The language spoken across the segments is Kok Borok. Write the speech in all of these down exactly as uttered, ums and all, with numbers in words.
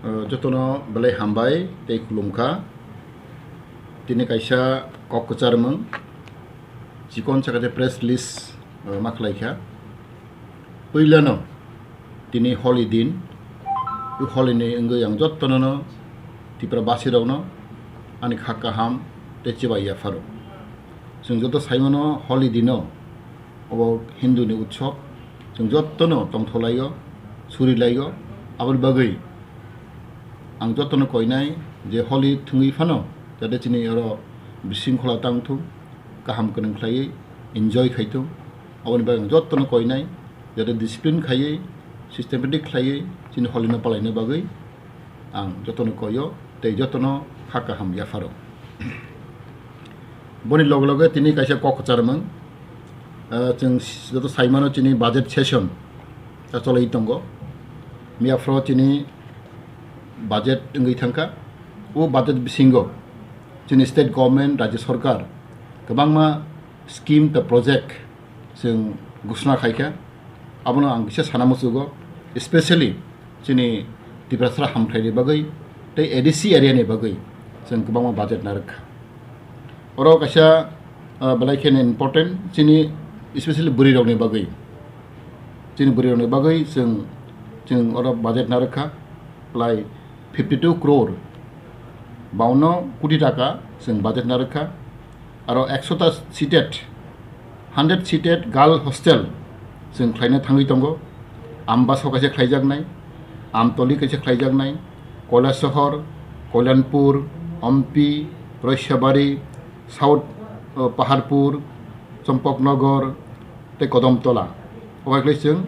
Uh, jotono belai hambai tei khulumkha. Tini kaisa kok kwcharmung chikon sakha tei press release, uh, ma khlaikha. Puilano tini holi din, o holi ni wngwi ang jotono no Tripura basirokno ani kha kaham tei chibai yapharo. Chwng joto saimano holi dino obo Hindu ni utsob, chwng jotono tongtholaio, surilaio, aboni bagwi ang jotono koinai je holi thwngwi phano jate chini oro bisingkhola tangthung, kaham kwnwi khlaiwi enjoy khaithung. Aboni bagwi ang jotono koinai jate discipline khaiwi, systematic khlaiwi chini holino palaina bagwi ang jotono koio tei jotono kha kaham yapharo. Boni loge loge tini kaisa kok kwcharmung, ah, chwng joto saimano chini budget session ta cholwi tongo. Miyaphro chini budget wngwi thangkha. O budget bisingo chini state government, rajya sarkar kwbangma scheme ta project chwng ghosna khaikha, abono ang kisa sana muchugo, especially chini Tiprasra hamthai ni bagwi tei A D C area ni bagwi chwng kwbangma budget narwkha. Oro kaisa, ah, belai kheno important chini, especially bwrwi rokni bagwi. Chini bwrwi rokni bagwi chwng, chwng oro budget narwkha, prai fifty two crore, baunno koti taka chwng budget narwkha. Aro ekshota seated, hundred seated girl hostel chwng khlaina thangwi tongo. Ambasa kaisa khlaijaknai, Amtoli kaisa khlaijaknai, Kailasahar, Kalyanpur, Ompi, Roisabari, South, uh, Paharpur, Champaknagar tei Kadomtola. Obo khlai chwng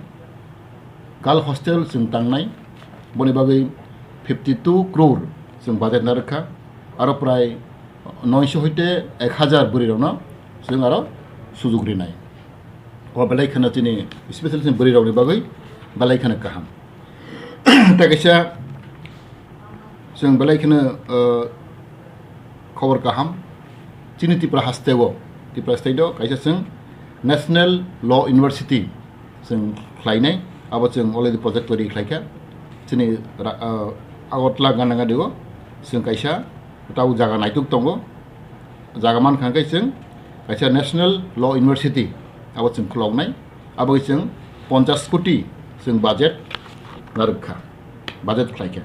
girl hostel chwng tangnai, boni bagwi fifty two crore chwng budget narwkha, aro prai noisho hoite ek hajar bwrwi rokno chwng aro sujug rinai. O belai kheno chini, especially chini bwrwi rokni bagwi belai kheno kaham. Tei kaisa chwng belai kheno, uh, khobor kaham, chini Tripura hasteo, Tripura state o kaisa chwng National Law University chwng khlainai, abo chwng already project toiri khlaikha. Chini ra-, uh, Agartala Ganagadi o chwng kaisa tabuk jaga naituk tongo. Jaga mankha hwnkhe chwng kaisa National Law University abo chwng khuloknai, abo chwng ponchash koti chwng budget narwkha, budget khlaikha.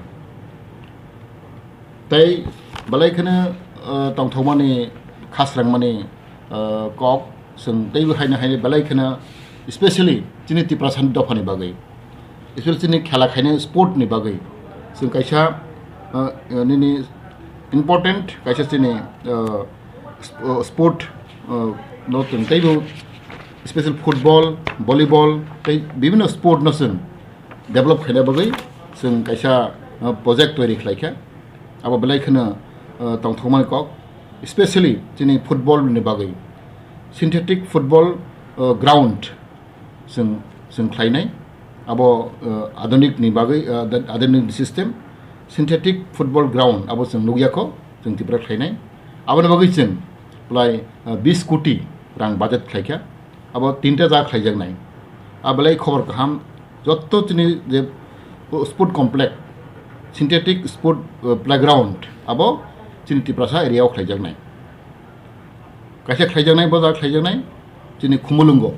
Tei belai kheno, uh, tongthokmani, khasrangmani, uh, kok chwng teibo haino haino belai kheno, especially chini Tiprasani dophani bagwi, especially chini khela khainai sport ni bagwi chwng kaisa, uh, uh, nini important kaisa chini, uh, sp-, uh, sport, uh, no chwng teibo special football, volleyball tei bibhinno sport no chwng develop khaina bagwi chwng kaisa, uh, project toiri khlaikha. Abo belai kheno, uh, tongthokmani kok, especially chini football ni bagwi synthetic football, uh, ground chwng, chwng khlainai. Abo, uh, adunik ni bagwi, uh, adunik system synthetic football ground abo chwng nukya kho, chwng Tripura khlainai. Aboni bagwi chwng prai, uh, bis koti rang budget khlaikha. Abo tinta jaga khlaijaknai. Abo belai khobor kaham, jotto chini je sport complex, synthetic sport, uh, playground abo chini Tiprasa area o khlaijaknai. Kaisa khlaijaknai, bo jaga khlaijaknai chini Khumulwngo.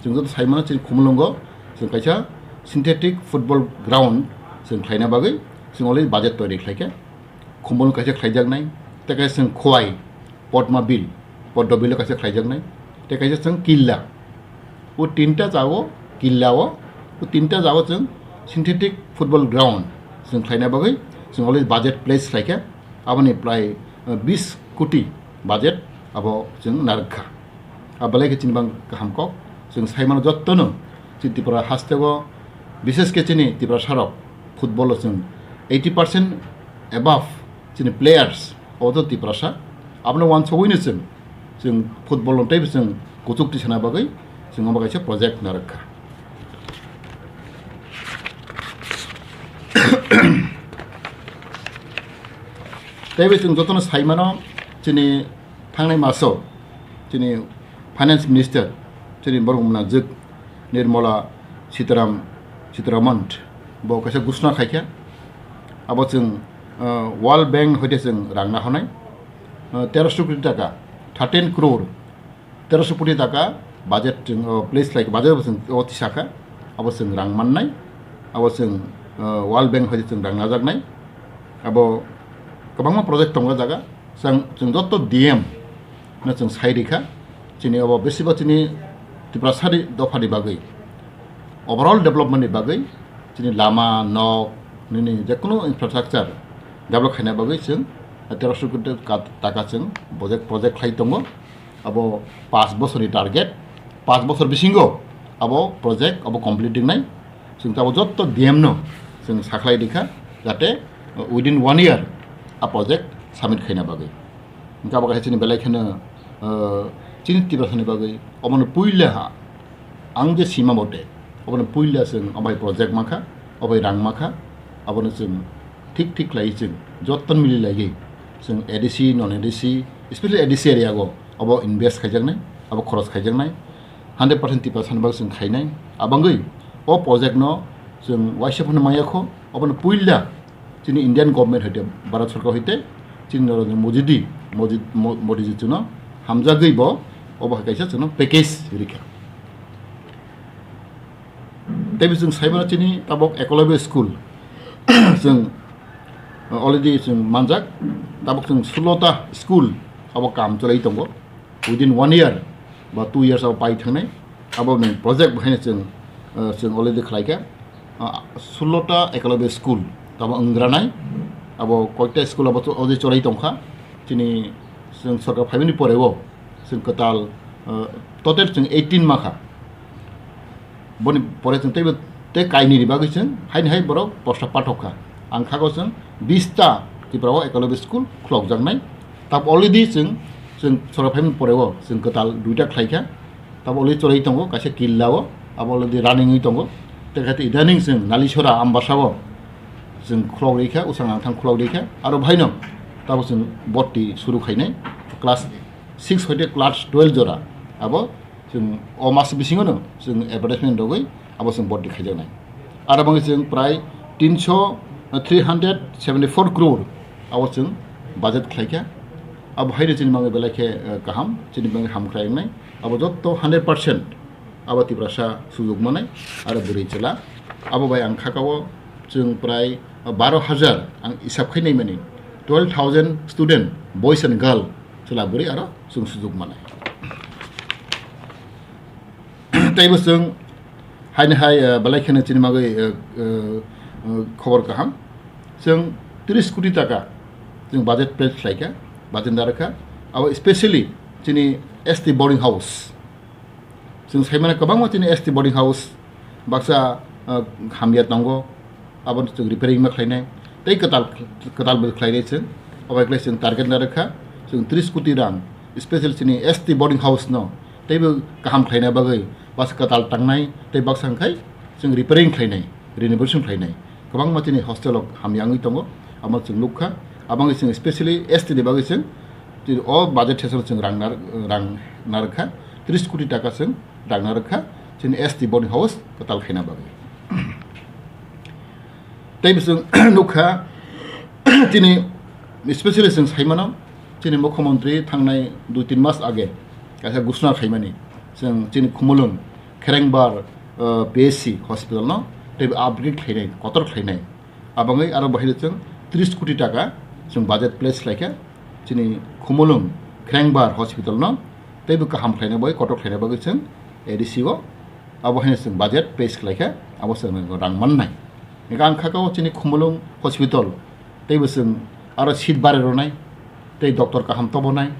Chwng joto saimano chini Khumulwngo chwng kaisa synthetic football ground chwng khlaina bagwi chwng already budget toiri khlaikha. Khumulwng kaisa khlaijaknai, tei kaisa chwng Khowai, Podma Bill, Poddo Bill o kaisa khlaijaknai, tei kaisa chwng Killa. O tinta jaga o, Killa o, o tinta jaga o chwng synthetic football ground chwng khlaina bagwi chwng already budget place khlaikha. Aboni prai, uh, bis koti budget abo chwng narwkha. A belai khe chini bang kaham kok. Chwng saimano jottono chini Tripura hasteo, bishesh khe chini Tiprasarok football o chwng eighty percent above chini players obo to Tiprasa. Abono uansugwino chwng, chwng football no teibo chwng kuchuk tisana bagwi chwng omo kaisa project narwkha. Teibo chwng jotono saimano chini thangnai maso chini Finance Minister chini borok mwnajwk Nirmala Sitaram, Sitaraman bo kaisa ghosna khaikha. Abo chwng, uh, World Bank hoite chwng rang nahornai, uh, terosho koti taka, thirteen crore, terosho koti taka budget chwng, uh, place khlai, budget bo chwng o tisakha, abo chwng rang mannai, abo chwng, uh, World Bank hoite chwng rang najaknai, abo kwbangma project tongo jaga, chwng, chwng joto D M no chwng sai rikha, chini obo besiba chini Tiprasani dophani bagwi, overall development ni bagwi, chini lama, nok, nini jekunu infrastructure develop khaina bagwi chwng terosho koti ka-, taka chwng project, project khlai tongo. Abo paanch bosorni target, paanch bosor bisingo abo project abo complete wngnai. Chwng tabuk joto D M no chwng sakhlai rikha, jate, uh, within one year a project submit khaina bagwi. Hingke abo kaisa chini belai kheno, uh, chini Tiprasani bagwi obono puila ha, ang je sima bote, obono puila chwng obai project mankha, obai rang mankha, abono chwng thik thik khlaiwi chwng joto mili laiwi chwng A D C, non A D C, especially A D C area o obo invest khaijaknai, abo khoros khaijaknai. Hundred percent Tiprasani bagwi chwng khainai. Abangwi o project no chwng waisa phano maya kho, obono puila chini Indian government hoite, Bharat Sarkar hoite, chini Narendra Modi di, Modi, Mo-, Modi ji chwngno hamjagwi bo obo hai kaisa chwngno package rikha. Tei bo chwng saimano chini tabuk Ekolobya school chwng, uh, already chwng manjak, tabuk chwng sullo ta school abo kam chwlai tongo. Within one year ba two years abo pai thangnai, abo ni project bo haino chwng, uh, chwng already khlaikha. Uh, sullo ta Ekolobya school tamo wngranai, abo koita school abo cho-, already chwlai tongkha. Chini chwng sorkar phaimani poreo chwng kwtal, uh, total chwng eighteen makha. Boni pore chwng teibo tei kainwi ni bagwi chwng haini hai borok posta pathok kha. Ang khago chwng bish ta Tripura o Ekolobya school khulokjaknai. Tab already chwng, chwng sorkar phaimani poreo chwng kwtal duita khlaikha. Tab already chwlai tongo kaisa killa o, abo already running wi tongo. Tei khe idaning chwng Nalisora Ambasa o chwng khulok rikha, usang angthang khulok rikha. Aro bahaino tabuk chwng bhorti suru khainai class six hoite class twelve jora. Abo chwng o mas bisingono chwng advertisement rogwi abo chwng bhorti khaijaknai. Aro bangwi chwng prai tinso, three hundred seventy four crore abo chwng budget khlaikha. Abo haino chini bagwi belai khe, eh, kaham, chini bagwi hamkrai wngnai. Abo jotto hundred percent abo Tiprasa sujuk manai aro bwrwi chwla. Abo bai ang khakao chwng prai baro hajar ang isap khai naimani twelve thousand student, boys and girl, chwla bwrwi aro chwng sujuk manai. Teibo chwng haini hai, eh, belai kheno chini bagwi, eh, eh, eh, khobor kaham. Chwng tris koti taka chwng budget place khlaikha, budget narwkha. Abo specially chini S T boarding house. Chwng saimano kwbangma chini S T boarding house baksa, ah, hamya tongo, abono chwng repairing ma khlainai, tei kwtal, kwtal bo khlainai chwng. Obo khlai chwng target narwkha, chwng tris koti rang, special chini S T boarding house no teibo kaham khlaina bagwi baksa kwtal tangnai, tei baksa hwnkhe chwng repairing khlainai, renovation khlainai. Kwbangma chini hostel rok hamya wngwi tongo, amo chwng nukha. Aboni chwng specially S T ni bagwi chwng, chini o budget session chwng rang nar-, rang narwkha, tris koti taka chwng rang narwkha, chini S T boarding house kwtal khaina bagwi. Tei bo chwng nukha, chini specially chwng saimano, chini mukhyamantri thangnai dui tin mas age kaisa ghosna khaimani, chwng chini Khumulwng Kherengbar, uh, P H C hospital no teibo upgrade khlainai, kotor khlainai. Abangwi aro bahai chwng tris koti taka chwng budget place khlaikha, chini Khumulwng Kherengbar hospital no teibo kaham khlaina bagwi, kotor khlaina bagwi chwng A D C o abo haino chwng budget place khlaikha, abo chwng rang mannai. Hingkhe ang khakao chini Khumulwng hospital teibo chwng aro seat bare rwnai, tei doctor kaham tobonai,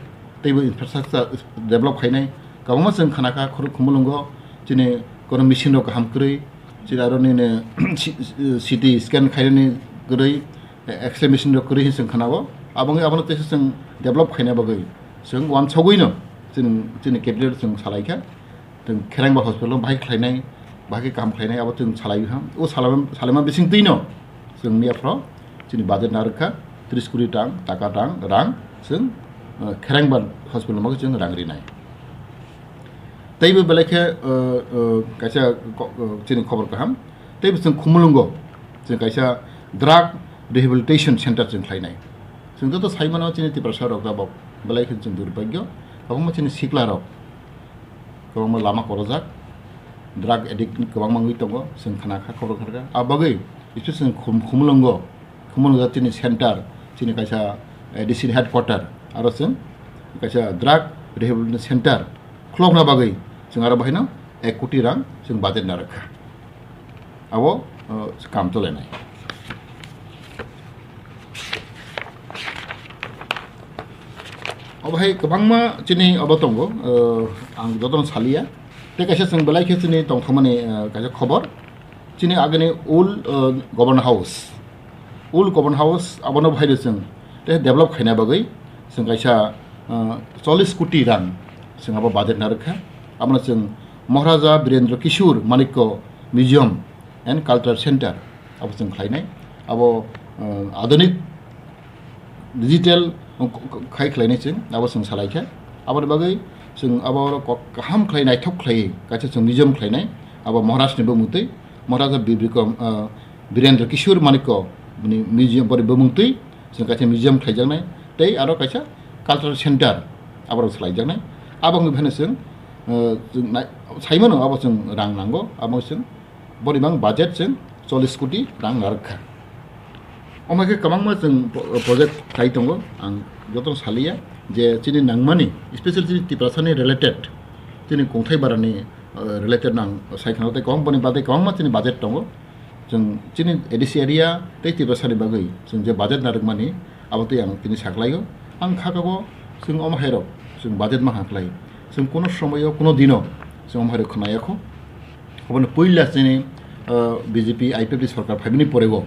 teibo infrastructure develop khainai. Kwbangma chwng khanakha khoro Khumulwngo chini kono machine rok kaham kwrwi, chini aro nini C-, C T scan khainani kwrwi, X-ray machine rok kwrwi hinwi chwng khanao. Aboni, abono teisa chwng develop khaina bagwi chwng wansugwino chwng chini cabinet chwng salaikha. Chwng Kherengbar hospital no bahai khlainai, bahai khe kaham khlainai, abo chwng salai ha. O salaima, salaima bising twino chwng miya phro chini budget narwkha tris koti tang, taka tang, rang chwng, uh, Kherengbar hospital no bagwi chwng rang rinai. Teibo belai khe, uh, uh, kaisa ko-, uh, chini khobor kaham. Teibo chwng Khumulwngo chwng kaisa drug rehabilitation center chwng khlainai. Chwng joto sai mano chini Tiprasa rok tabok belai khe chwng durbhagyo, kwbangma chini sikla rok kwbangma lama korojak, drug addict kwbangma wngwi tongo, chwng khna kha, khobor kha kha. A bagwi special chwng Khum-, Khumulwngo, Khumulwngo chini center, chini kaisa A D C ni headquarter, aro chwng kaisa drug rehabilitation center khulokna bagwi chwng aro bahaino ek koti rang chwng budget narwk kha. Abo, uh, kam cholainai. Obo hai kwbangma chini obo tongo, uh, ang jotono saliya. Tei kaisa chwng belai khe chini tongthokmani, uh, kaisa khobor. Chini agini old, uh, Governor House. Old Governor House abono bahaino chwng tei develop khaina bagwi chwng kaisa, uh, chollish koti rang chwng abo budget narwk kha. Abono chwng Maharaja Birendra Kishore Manikya Museum and Cultural Center abo chwng khlainai. Abo, uh, adhunik digital, uh, k-, k-, khai khlainai chwng, abo chwng salaikha. Aboni bagwi chwng abo oro kok kaham khlai, naithok khlai kaisa chwng museum khlainai. Abo Maharaj ni bumungtwi, Maharaja Bir Bikram, uh, Birendra Kishore Manikya ni museum, boni bumungtwi chwng kaisa museum khlaijaknai. Tei aro kaisa cultural center aborok salaijaknai. Abo wngwi phano chwng, uh, chwng nai-, saimano abo chwng rang nango, abo chwng boni bang budget chwng chollish koti rang narwk kha. Omo khe kwbangma chwng pro-, project khai tongo, ang jotono saliya je chini nangmani, special chini Tiprasani related, chini kongthai barani, uh, related nang sai khna tei kwbang boni bagwi kwbangma chini budget tongo. Chwng chini A D C area tei Tiprasani bagwi chwng je budget narwkmani, abo tei ang tini saklaio. Ang kha kabo chwng omo hairok chwng budget ma khlai. Chwng kuno somoyo, kuno dino chwng omo hairok khna yakho. Obono puila chini, uh, B J P I P F T sorkar phaibini porego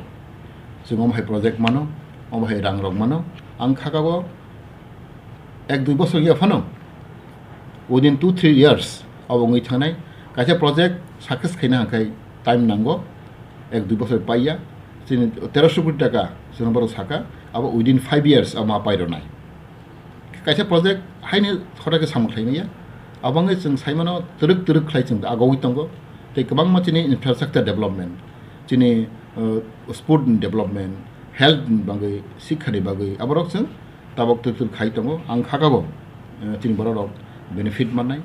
chwng omo hai project mano, omo hai rang rok mano. Ang kha kabo ek dui bosor ya phano, within two three years abo wngwi thangnai. Kaisa project success khaina hwnkhe time nango, ek dui bosor paiya. Chini terosho koti taka chwng borok saka, abo within five years abo ma pairwnai. Kaisa project haini khorokhe samung khlaimaya, abo wngwi chwng saimano twrwk twrwk khlai chwng agogwi tongo. Tei kwbangma chini infrastructure development, chini, uh, sport development, health ni bagwi, sikha ni bagwi, aborok chwng tabok twrwk twrwk khai tongo. Ang kha kabo, eh, chini borok rok benefit mannai.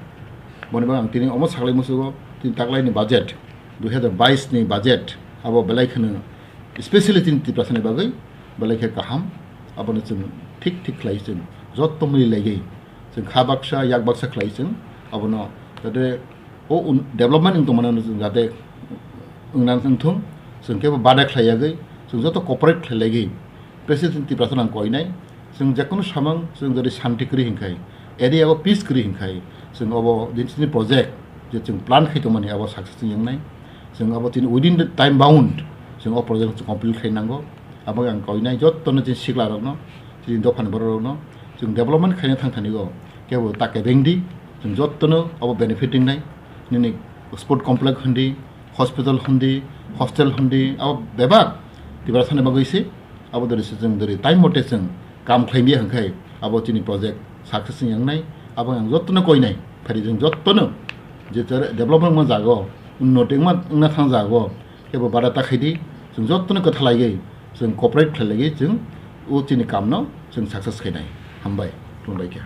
Boni bagwi ang tini omo saklai musugo, tini taklaini budget, dui hazar bais ni budget, abo belai kheno specially chini Tiprasani bagwi belai khe kaham. Abono chwng thik thik khlai chwng jotto mili laigwi chwng kha baksa yak baksa khlai chwng abono jate o un-, development wng tongmani jate wngna wngthung, chwng kebo bada khlai yagwi chwng joto cooperate khlai laigwi President Tiprasa nang koinai. Chwng jekono samung chwng jodi shanti kwrwi hinkhai, area o peace kwrwi hinkhai, chwng obo din chini project je chwng plan khai tongmani abo success wng wngnai. Chwng abo chini within the time bound chwng o project chwng complete khai nango. Abo ang koinai jottono chini sikla rokno, chini dophani borok rokno chwng development khaina thang thani o kebo ta kebeng di, chwng jottono abo benefit wngnai. Nini sport complex hwndi, hospital hwndi, hostel hwndi, abo bebak Tiprasani bagwi se, abo dori se chwng dori time mote chwng kam khlai miya hwnkhai abo chini project success wng wngnai. Abo ang jottono koinai, phari chwng jottono je development wngma jaga o, unnoti wngma wngna thang jaga o, kebo bada ta khai di, chwng jottono kwtha laigwi chwng cooperate khlai laigwi chwng o chini kamno chwng success khainai. Hambai, khulumbai kha.